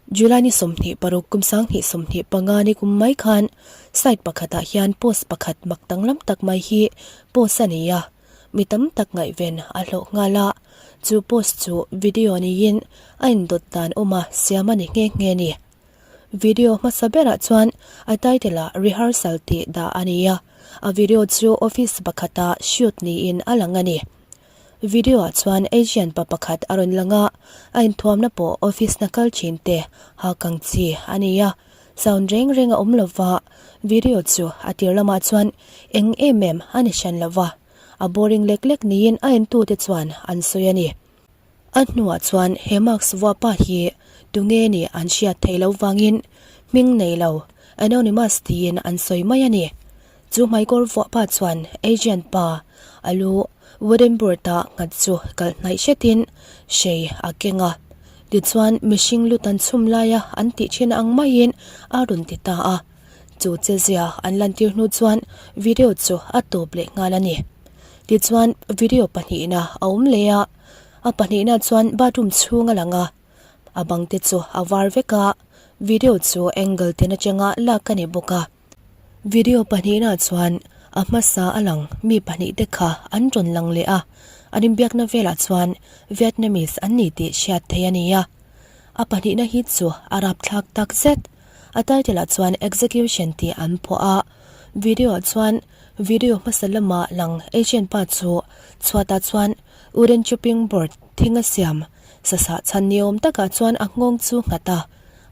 July ni 26 kum 2025 ni kum mai khan site pakhatah hian post pakhat mak danglam tak mai hi post a ni a, mi tam tak ngaihven a hlawh nghal a, chu post chu video niin a indawt dan awma siam a ni nghe nghe a ni. Video hmasa berah chuan a title ah rehearsal tih dah a ni a, a video chu office pakhata shoot niin a lang a ni. Video ah chuan Asian pa pakhat a rawn lang a, a inthuamna pawh office hna kal thin te ha kang chi a ni a, sound reng reng a awm lo va, video chu a tir lamah chuan eng em em a ni hran lo va, a boring lek lek niin a entute chuan an sawi a ni. A hnuah chuan he mask vuah pa hi tunge nih an hriat theih loh vangin hming nei lo, anonymous tiin an sawi mai a ni. Chu hmaikawr vuah pa chuan Asian pa a lu wooden board ah nghat chu kalh hnaih hretin hrei a keng a. Tichuan mihring lu tan chhum laia an tih thin ang maiin a rawn ti ta a. Chu chezia an lantir hnu chuan video chu a tawp leh nghal a ni. Tichuan video pahnihna a awm leh a, a pahnihna chuan bathroom chhung a lang a, a bang te chu a var vek a, video chu angle tin atanga lak a ni bawk a. Video pahnihna chuan a hmasa a lang mi pahnih te kha an rawn lang leh a, an inbiakna velah chuan Vietnamese an ni tih hriat theih a ni a. A pahnihna hi chu a rapthlak tak zet. A title ah chuan Execution tih an phuah a, video ah chuan video hmasa lama lang Asian pa chu chhuatah chuan wooden chopping board thing a siam sasah chhan ni awm takah chuan a nghawng chu nghat a,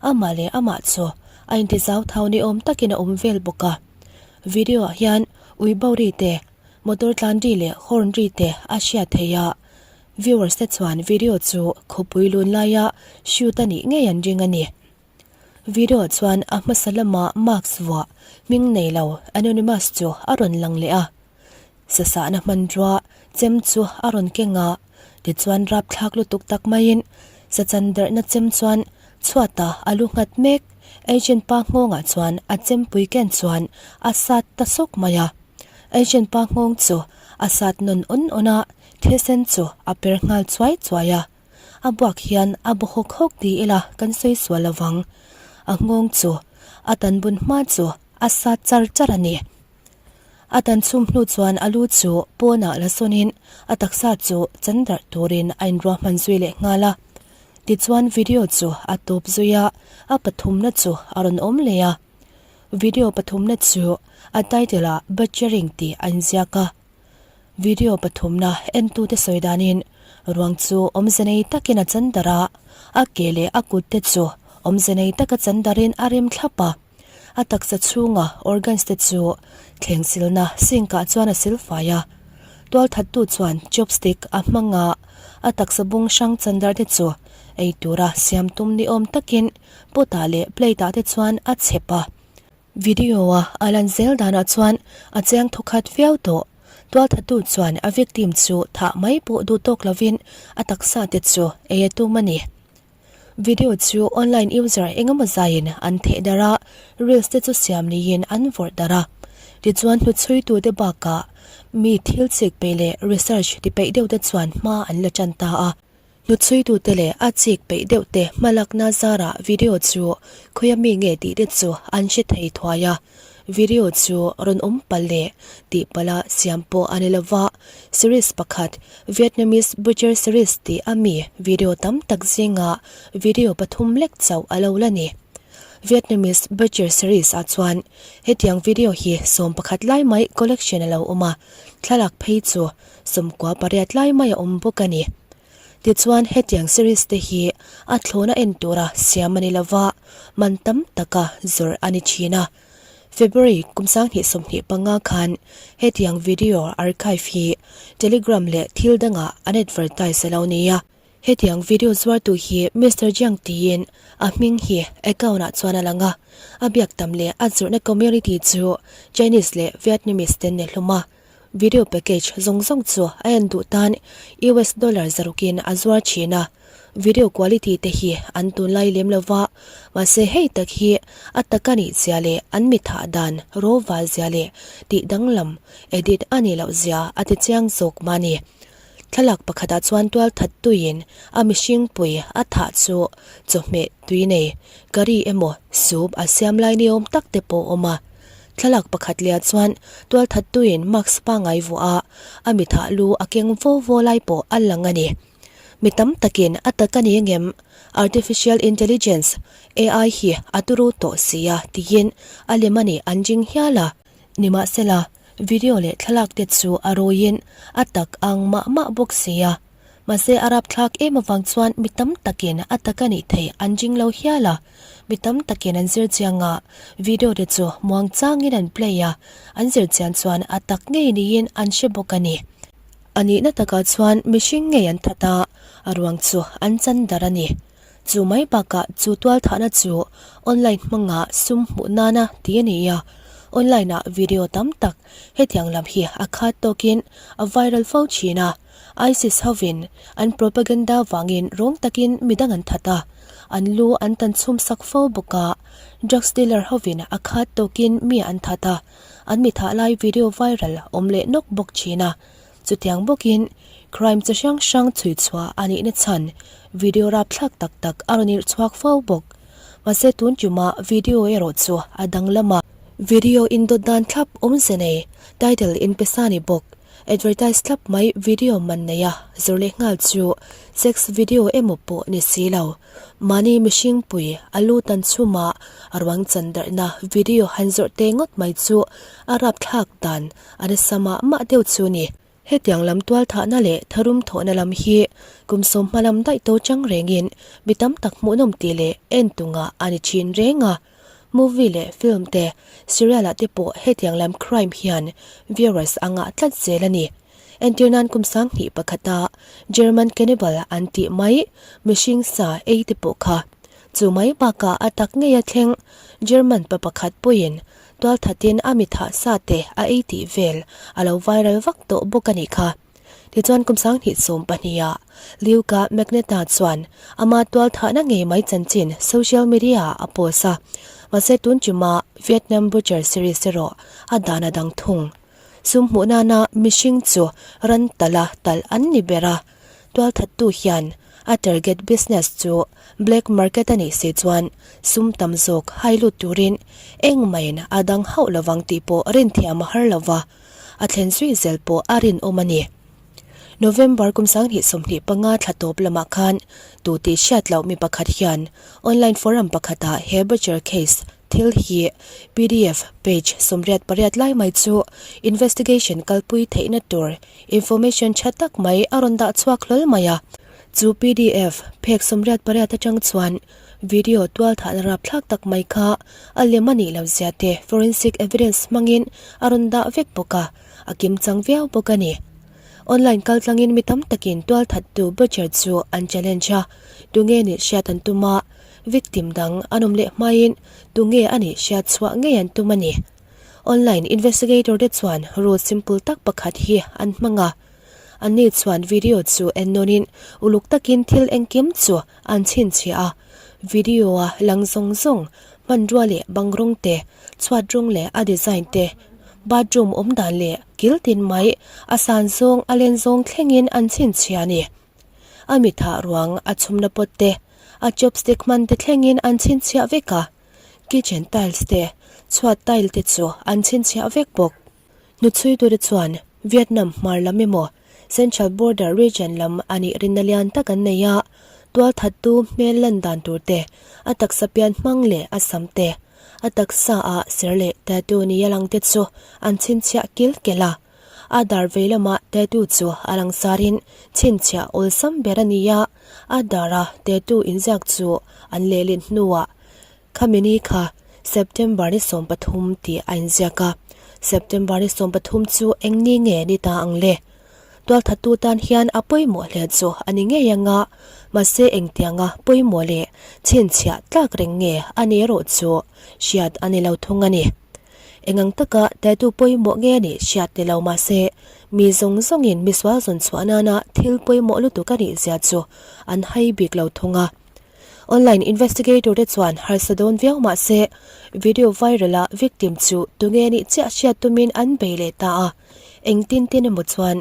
amah leh amah chu a inti zau thau ni awm takin a awm vel bawk a. Video ah hian ui bo ri te, motor tlan ri leh horn ri te a hriat theih a, viewers te chuan video chu khawpui lun laia shoot a nih ngei an ring a ni. Video ah chuan a hmasa lama mask vuah hming nei lo anonymous chu a rawn lang leh a, sasahna hmanrua chem chu a rawn keng a, tichuan rapthlak lutuk tak maiin sachan darhna chem chuan chhuatah a lu nghat mek, Agent pa nghawngah chuan a chempui ken chuan a sat ta sawk mai a, Agent pa nghawng chu a sat nawn awn awn a, thilsen chu a per nghal chuai chuai a. A buak hian a baw hawk hawk ti ila kan sawi sual lo vang. A nghawng chu a tan bun hma chu a sat char char a ni. A tan chhum hnu chuan a lu chu pawnah la sawnin a taksa chu chan darh turin a inruahman zui leh nghal a. Tichuan video chu a tawp zui a, a pathumna chu a rawn awm leh a. Video pathumna chu a title ah Butchering tih a inziak a. Video pathumna entute sawi danin ruang chu awmze nei takin a chan darh a, a ke leh a kut te chu awmze nei taka chan darhin a rem thlap a. A taksa chhunga organs te chu thleng silna sink ah chuan a sil fai a. Tualthattu chuan chopstick a hmang a, a taksa bung hrang chan darh te chu ei tura siam tum ni awm takin pot ah leh plate ah te chuan a chhep a. Video a a lan zel danah chuan a chiang thawkhat viau tawh. Tualthatu chuan a victim chu thah mai pawh duh tawk lovin a taksa te chu ei a tum a ni. Video chu online user engemaw zaiin an theh darh a, reels te chu siam niin an vawrh darh a. Tichuan hnuchhuitute bakah mi thil chik peih leh research ti peih deuh te chuan hma an la tan ta a. Hnuchhuitute leh a chik peih deuh te hmalakna zarah video chu khawia mi nge tih te chu an hre thei thuai a, video chu rawn awm palh leh tih palha siam pawh a ni lova, series pakhat Vietnamese Butcher Series tih a mi video tam tak zinga video pathum lek chauh a lo la ni. Vietnamese Butcher Series ah chuan hetiang video hi 11 lai mai collection a lo awm a, thlalak phei chu 98 lai mai a awm bawk a ni. Tichuan hetiang series te hi a thlawna en tura siam a ni lova, man tam taka zawrh a ni thin a. February kum 2025 khan hetiang video archive hi Telegram leh thil dangah an advertise a lo ni a. Hetiang video zuartu hi Mister Jiang tiin a hming hi account ah chuan a lang a. A biak tam leh a zawrhna community chu Chinese leh Vietnamese ten ni hlawm a. Video package zawng zawng chu a en duh tan US dollar zarukin a zuar thin a, video quality te hi an tunlai lem lo va, mahse hei tak hi a taka nih zia leh an mi thah dan raw val zia leh tih danglam edit a nih loh zia a ti chiang zawk mah ni. Thlalak pakhatah chuan tual that tuiin a mihring pui a thah chu chawhmeh tui nei curry emaw soup a siam lai ni awm tak te pawh a awm a. Thlalak pakhat leh ah chuan tual that tuiin mask pangngai vuah a, a mi thah lu a keng vo vo lai pawh a lang a ni. Mi tam takin a tak a ni angem? Artificial Intelligence, AI, hi a turu tawh si a tiin a lem a nih an ring hial a. Nimahsela, video leh thlalak te chu a rawiin a tak ang mah mah bawk si a. Mahse a rapthlak em avang chuan mi tam takin a tak a nih theih an ring lo hial a. Mi tam takin an zir chiang a, video te chu muang changin an play a, an zir chian chuan a tak ngei niin an hre bawk a ni. A nihna takah chuan mihring ngei an that a, a ruang chu an chan darh a ni. Chu mai bakah chu tualthahna chu online hmanga sum hmuh nana ti a ni a, online ah video tam tak hetiang lam hi a khat tawkin a viral fo thin a, ISIS hovin an propaganda vangin rawng takin midang an that a, an lu an tan chhum sak fo bawk a, drugs dealer hovin a khat tawkin mi an that a, an mi thah lai video viral awm leh nawk bawk thin a. Chutiang bawkin crime chi hrang hrang chhui chhuah a nihna chhan video rapthlak tak tak a rawn irh chhuak fo bawk. Mahse tun tumah video erawh chu a danglam a. Video indawt dan thlap awmze nei, title inpe sa ni bawk, advertise thlap mai video man nei a zawr leh nghal chu sex video emaw pawh ni si lo. Mahni mihring pui a lu tan chhuma a ruang chan darhna video han zawrh te ngawt mai chu a rapthlak dan a nasa mah mah deuh chu ni. Hetiang lam tualthahna leh tharum thawhna lam hi kum sawm hma lam daih to chang rengin mi tam tak hmuhnawm tih leh en tungah a ni thin reng a. Movie leh film te, serial ah te pawh hetiang lam crime hian viewers a ngah tlat zel a ni. Entirnan kum 2001 a German cannibal an tih mai mihring sa ei te pawh kha. Chu mai bakah a tak ngei a thleng German pa pakhat pawhin tualthatin a mi thah sa te a ei tih vel a lo viral vak tawh bawk a nih kha. Tichuan kum 2012 ah Luca Magnetta chuan ama tualthahna ngei mai chanchin social media ah a post a, mahse tun ṭuma Vietnam Butcher series erawh a dan a dang thung. Sum hmuh nana mihring chu ran tala talh an ni ber a, tualthattu hian a target business chu black market a nih si chuan sum tam zawk hai lut turin engmahin a dang hauh lovang tih pawh rinthiam a har lova, a thlen zui zel pawh a rinawm a ni. November kum 2025 thla tawp lamah khan tu tih hriat loh mi pakhat hian online forum pakhatah he butcher case thil hi pdf page 88 lai mai chu investigation kalpui theihna tur information tha tak mai a rawn dah chhuak hlawl mai a. Chu pdf phek 88 atang chuan video tualthahna rapthlak tak mai kha a lem a nih loh zia te forensic evidence hmangin a rawn dah vek bawk a. A kim chang viau bawk a ni. Online kal tlangin mi tam takin tualthattu Butcher chu an challenge a, tunge nih hriat an tum a, victim dang an awm leh hmain tunge a nih hriat chhuah ngei an tum a ni. Online investigator te chuan rule simple tak pakhat hi an hmang a. Anni chuan video chu en nawnin uluk takin thil engkim chu an chhinchhiah a, video a lang zawng zawng hmanrua leh bang rawng te, chhuat rawng leh a design te, bathroom awm dan leh kil tin mai a san zawng a len zawng thlengin an chhinchhiah a ni. A mithah ruang a chhumna pot te, a chopstick hman te thlengin an chhinchhiah vek a, kitchen tiles te, chhuat tile te chu an chhinchhiah vek bawk. Hnuchhuitute chuan Vietnam hmar lam emaw Central Border Region lam a nih rinna lian tak an nei a, tualthattu hmel lan dan tur te, a taksa pian hmang leh a sam te, a taksa ah ser leh tattoo nia lang te chu an chhinchhiah kil kel a. A dar vei lamah tattoo chu a langsarin chhinchhiah awlsam ber a ni a, a dara tattoo inziak chu an lehlin hnuah Khami ni kha September ni 13 tih a inziak a, September ni 13 chu eng ni nge ni ta ang le? Tualthattu tan hian a pawimawh hle chu a ni ngei ang a, mahse engtianga pawimawh leh chhinchhiah tlak reng nge a ni erawh chu hriat a ni lo thung a ni. Engang taka tattoo pawimawh nge nih hriat ni lo mahse mi zawng zawngin misual zawn chhuah nana thil pawimawh lutuk a nih zia chu an hai bik lo thung a. Online investigator te chuan harsa dawn viau mah se video viral a victim chu tunge nih chiah hriat tumin an bei leh ta a. Engtin tin emaw chuan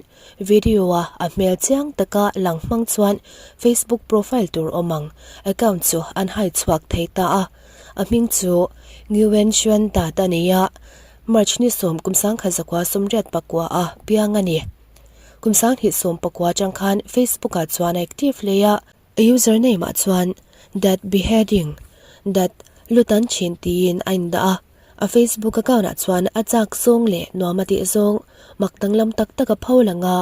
video a a hmel chiang taka lang hmang chuan Facebook profile tur awm ang account chu an hai chhuak thei ta a. A hming chu Nguyen Xuan Dat a ni a, March ni sawm kum sangkhat zakua sawmriat pakua a piang a ni. Kum sanghnih 14 atang khan Facebook ah chuan a active hle a, a username ah chuan Dat Beheading, Dat Lutan Thin tiin a indah a, a Facebook account ah chuan a chak zawng leh nuam a tih zawng mak danglam tak tak a pho lang a,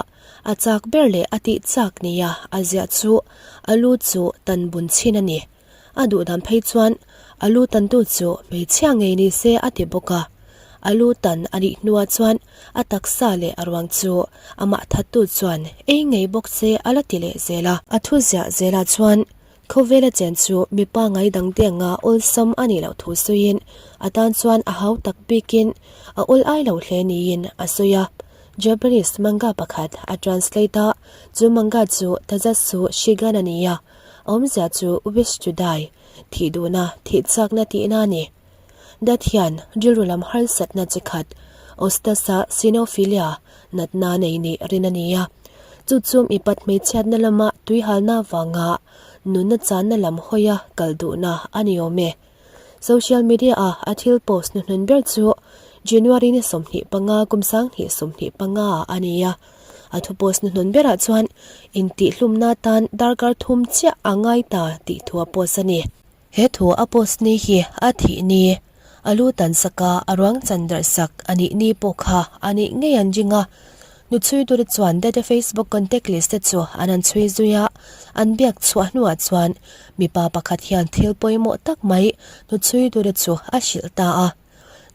a chak ber leh a tih chak nia a ziah chu a lu chu tan bun chhin a ni. A duhdan phei chuan a lu tantu chu hmeichhia ngei ni se a ti bawk a. A lu tan a nih hnuah chuan a taksa leh a ruang chu amah thattu chuan ei ngei bawk se a la ti leh zel a. A thu ziah zelah chuan khawvela chen chu mipa ngai dangte anga awlsam a nih loh thu sawiin a tan chuan a hau tak bikin a awl ai lo hle niin a sawi a. Japanese manga pakhat a translate a, chu manga chu Tazatsu Shigan a ni a. Awmzia chu wish to die, thih duhna, thih chakna tihna a ni. Dat hian rilru lam harsatna chi khat, Ostasa synophilia, natna nei nih rin a ni a. Chu chu mipat hmeichhiatna lama tuihalna avanga nunna channa lam hawia kal duhna a ni awm e. Social media a a thil post hnuhnun ber chu January ni 25 kum 2025 ah a ni a. A thu post hnuhnun berah chuan intihhlumna tan darkar thum chiah a ngai ta tih thu a post a ni. He thu a post ni hi a thih ni, a lu tan sak a, a ruang chan darh sak a nih ni pawh kha a nih ngei an ring a. Nu chhui tur chuan data Facebook contact list te chu an han chhui zui a, an biak chhuah hnuah chuan mipa pakhat hian thil pawimawh tak mai nu chhui tur chu a hrilh ta a.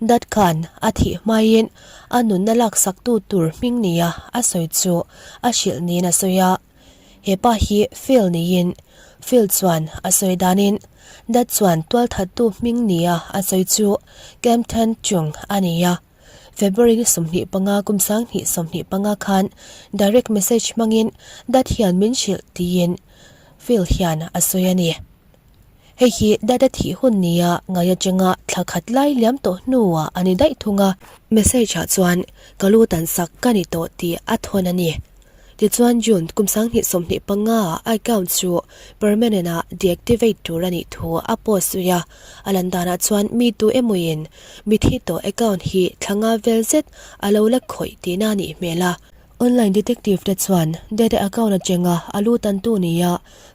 Dat khan a thih hmaiin a nunna laksak tu tur hming nia a sawi chu a hrilh niin a sawi a. He pa hi Phil niin Phil chuan a sawi danin Dat chuan tualthattu hming nia a sawi chu Camthan Chung a ni a. February ni 25 kum 2025 khan direct message hmangin Dat hian min hrilh tiin Phil hian a sawi a ni. Hei hi Dat a thih hun nia ngai atanga thla khat lai liam tawh hnuah a ni daih thung a. Message ah chuan ka lu tan sak ka ni tawh tih a thawn a ni. Tichuan June kum 2025 ah a account chu permanent a deactivate tur a nih thu a post zui a, a lan danah chuan mi tu emawin mithi tawh account hi thla nga vel zet a lo la khawih tihna a nih hmel a. Online detective te chuan data account atanga a lu tantu nia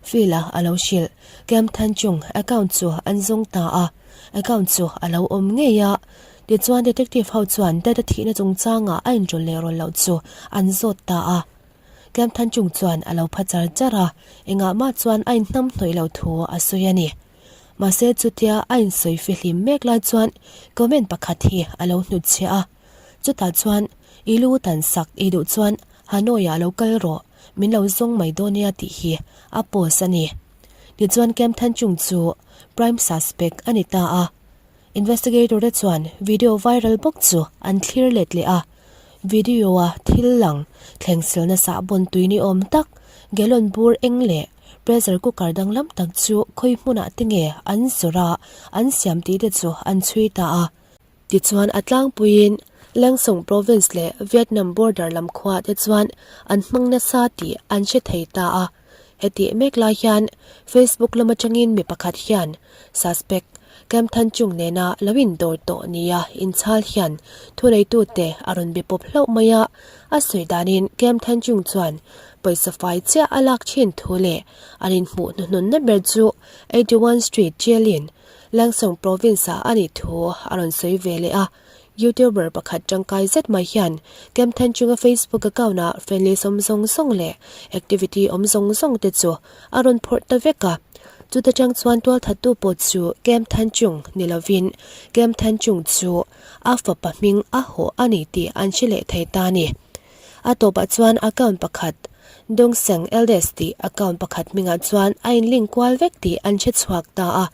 Phil-a a lo hrilh. Camp Thanchung account chu an zawng ta a, account chu a lo awm ngei a. Tichuan detective ho chuan data thihna chungchangah a inrawl leh rawl loh chu an zawt ta a. Camp Thanchung chuan a lo pha char char a, engah mah chuan a inhnam hnawih loh thu a sawi a ni. Mahse chutia a insawi fihlim mek lai chuan comment pakhat hi a lo hnutchhiah a. Chutah chuan, I lu tan sak i duh chuan Hanoi ah lo kal rawh, min lo zawng mai dawn nia tih hi a post a ni. Tichuan Camp Thanchung chu prime suspect a ni ta a. Investigator te chuan video viral bawk chu an thlir let leh a. Video a thil lang thleng silna sahbawn tui ni awm tak, gallon bur eng leh pressure cooker danglam tak chu khawi hmunah te nge an zawrh a, an siam tih te chu an chhui ta a. Tichuan a tlangpuiin Langsung Province leh Vietnam border lam khuaah te chuan an hmang nasa tih an hre thei ta a. Hetih mek lai hian Facebook lam atangin mi pakhat hian suspect Camp Thanchung nena lo indawr tawh nia inchhal hian thuneitute a rawn be pawp hlauh mai a. A sawi danin Camp Thanchung chuan pawisa fai chiah a lak thin thu leh an inhmuh hnuhnunna ber chu 81 Street Jail-in Langsung Province-ah a nih thu a rawn sawi ve leh a, YouTuber pakhat tangkai zet mai hian Camp Thanchunga Facebook account-ah friend list awm zawng zawng leh activity awm zawng zawng te chu a rawn phawrh ta vek a. Chuta tang chuan tualthattu pawh chu Camp Thanchung ni lovin Camp Thanchung chu a fapa hming a hawh a ni tih an hre leh thei ta a ni. A tawpah chuan account pakhat Dongseng Eldest tih account pakhat hmingah chuan a inlink kual vek tih an hre chhuak ta a.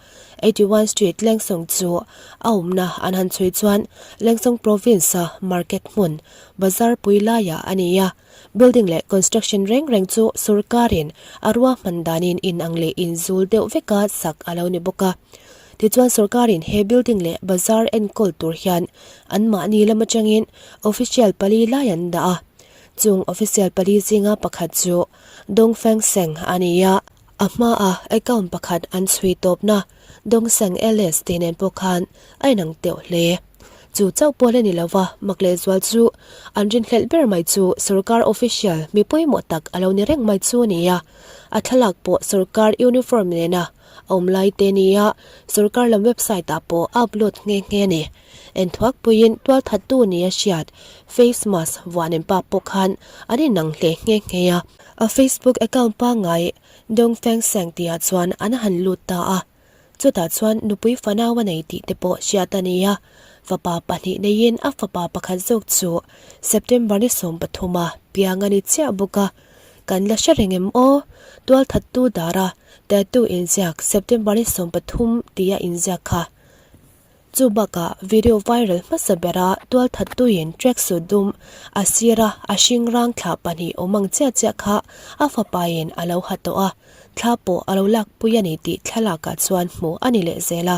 81 Street Lengsawng chu a awmna an han chhui chuan Lengsawng Province-a market hmun bazar pui laiah a ni a. Building leh construction reng reng chu sorkarin a ruahman danin inang leh inzul deuh veka sak a lo ni bawk a. Tichuan sorkarin he building leh bazar enkawl tur hian anmahni lam atangin official pali lai an dah a. Chung official pali zinga pakhat chu Dongfeng Seng a ni a, a hmaa account pakhat an chhui tawpna Dongseng LS tih nen pawh khan a inang teuh hle. Chu chauh pawh la ni lova mak lehzual chu an rinhlelh ber mai chu sorkar official mi pawimawh tak a lo ni reng mai chu a ni a, a thlalak pawh sorkar uniform nena a awm lai te nia sorkar lam website ah pawh a upload nghe nghe a ni. Enthuak puiin tualthattu nia hriat face mask vuah nen pa pawh khan an inang hle nghe nghe a. A Facebook account pangngai Dongfeng Seng tihah chuan an han lut ta a. Chutah chuan nupui fanau a nei tih te pawh hriat a ni a, fapa pahnih neiin a fapa pakhat zawk chu September ni 13 a piang a ni chiah bawk a. Kan la hre reng em aw? Tualthattu dara tattoo inziak September ni 13 tia inziak kha. Chu bakah video viral hmasa bera tualthattuin tracksuit dum a sira a hring rang thla pahnih awm ang chiah chiah kha a fapain a lo ha tawh a, thla pawh a lo lakpui a ni tih thlalakah chuan hmuh a ni leh zel a.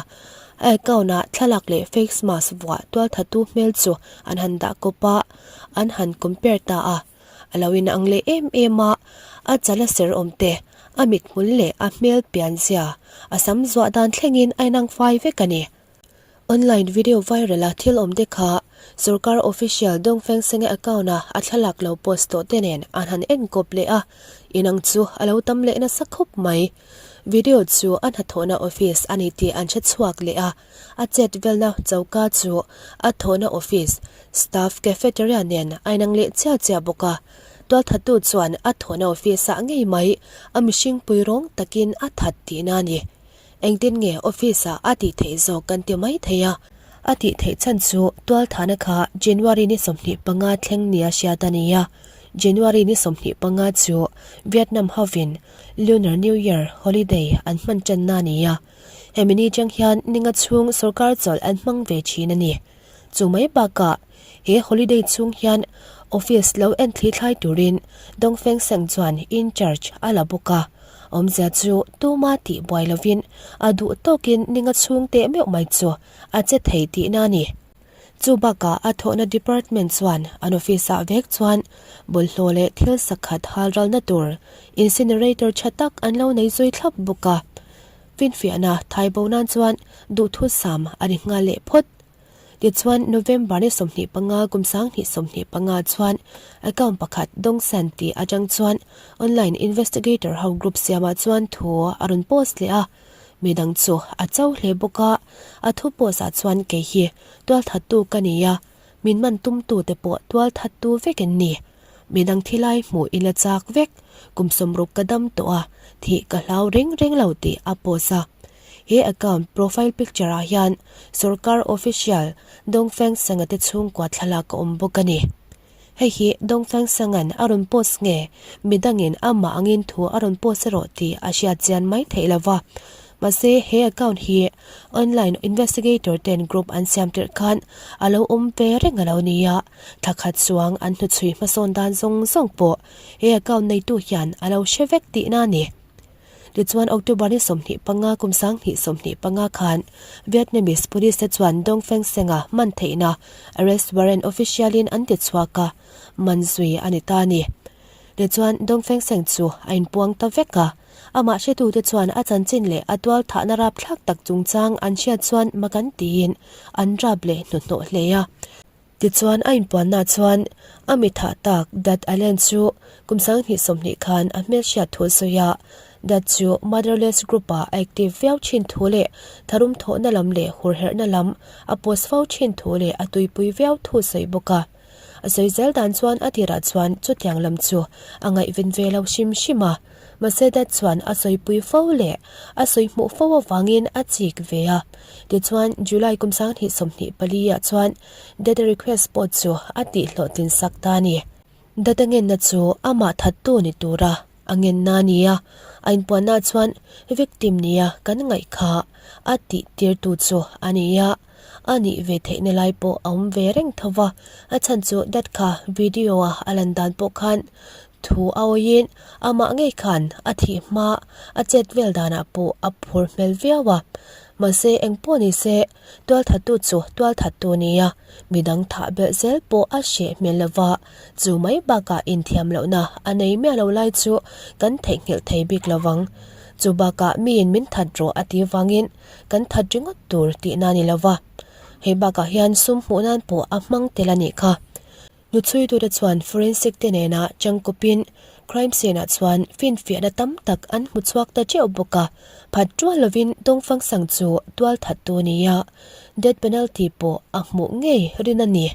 A account-ah thlalak leh face mask vuah tualthattu hmel chu an han dah kawp a, an han compare ta a. A lo inang leh em em a, a chal a ser awm te, a mithmul leh a hmel pian zia, a sam zuah dan thlengin a inang fai vek a ni. Online video viral a thil awm te kha sorkar official Dongfeng Senge account a a thlalak lo post tawh te nen an han enkawp leh a, inang chu a lo tam leh nasa khawp mai. Video chu a hnathawhna office a ni tih an hre chhuak leh a, a chet velna choka chu a thawhna office staff cafeteria nen a inang leh chiah chiah bawk a. Tualthattu chuan a thawhna office ah ngei mai a mihring pui rawng takin a that tihna a ni. Engtin nge office ah a tih theih zawk kan ti mai thei a. A tih theih chhan chu tualthahna kha January ni 25 thleng nia hriat a ni a. January ni 25 chu Vietnam hovin Lunar New Year holiday an hman tanna a ni a. Hemi ni chang hian ninga chhung sorkar chawlh an hmang ve thin a ni. Chu mai bakah he holiday chhung hian office lo en thli thlai turin Dongfeng Seng chuan in charge a la bawk a. Awmzia chu tuma tih buai lovin a duh tawkin ninga chhung teh meuh mai chu a che thei tihna a ni. Chu bakah a thawhna department chuan an office ah vek chuan bawlhhlawh leh thil sakhat hal ralna tur incinerator tha tak an lo nei zui thlap bawk a. Finfiahna thai bo nan chuan duhthusam a ni nghal leh phawt. Tichuan, November ni 25 kum 2025 chuan account pakhat Dongsan tih atang chuan online investigator ho group siamah chuan thu a rawn post leh a. Midang chu a cho hle bawk a, a thu post ah chuan kei hi tualthattu ka ni a, min man tumtu te pawh tualthattu vek an ni. Midang thilai hmuh i la chak vek, kum 60 ka dam tawh a, thih ka hlau reng reng lo tih a post a. He account profile picture ah hian sorkar official Dongfeng Sanga te chhungkua thlalak a awm bawk a ni. Hei hi Dongfeng Sanga'n a rawn post nge midangin amah angin thu a rawn post erawh tih a hriat chian mai theih lo va. Mahse he account hi online investigator ten group an siam tirh khan a lo awm ve reng a lo ni a, thla khat chuang an hnuchhui hmasawn dan zawng zawng pawh he account neitu hian a lo hre vek tihna a ni. Tichuan October ni 25 kum 2025 khan Vietnamese police te chuan Dongfeng Seng-a man theihna arrest warrant official in an ti chhuak a, man zui a ni ta a ni. Tichuan Dongfeng Seng chu a inpuang ta vek a, amah hretute chuan a chanchin leh a tual thahna rapthlak tak chungchang an hriat chuan mak an tiin an rap leh hnuhnawh hle a. Tichuan a inpuanna chuan a mi thah tak Dat Allen chu kum 2020 khan a hmelhriat thu a sawi a. Dat chu Motherless Group-ah a active viau thin thu leh tharum thawhna lam leh hurherhna lam a post fo thin thu leh a tuipui viau thu a sawi bawk a. A sawi zel dan chuan a tirah chuan chutiang lam chu a ngaihven ve lo hrim hrim a. Mahse Dat chuan a sawipui fo leh a sawi hmuh fo avangin a chik ve a. Tichuan July kum 2024 ah chuan Data request pawh chu a tihhlawhtlin sak ta a ni. Data ngenna chu amah thattu ni tura a ngenna a ni a, a inpuanna chuan victim nia kan ngaih kha a tihtirtu chu a ni a, a nih ve theihna lai pawh a awm ve reng tho va, a chhan chu dat kha video a a lan dan pawh khan thu a awiin amah ngei khan a thih hma a chet vel danah pawh a phur hmel viau a. Mahse engpawh ni se, tualthattu chu tualthattu nia, midang thah belh zel pawh a hreh hmel lova, chu mai bakah inthiam lohna a nei miah lo lai chu kan theihnghilh thei bik lo vang. Chu bakah miin min that rawh a ti vangin kan that ringawt tur tihna ni lova, hei bakah hian sum hmuh nan pawh a hmang tel a nih kha. Hnuchhuitute chuan forensic te nena changkawpin crime scene ah chuan finfiahna tam tak an hmu chhuak ta teuh bawk a, phat rual lovin Dongfang Sang chu tual thattu a ni a, death penalty pawh a hmuh ngei rin a ni.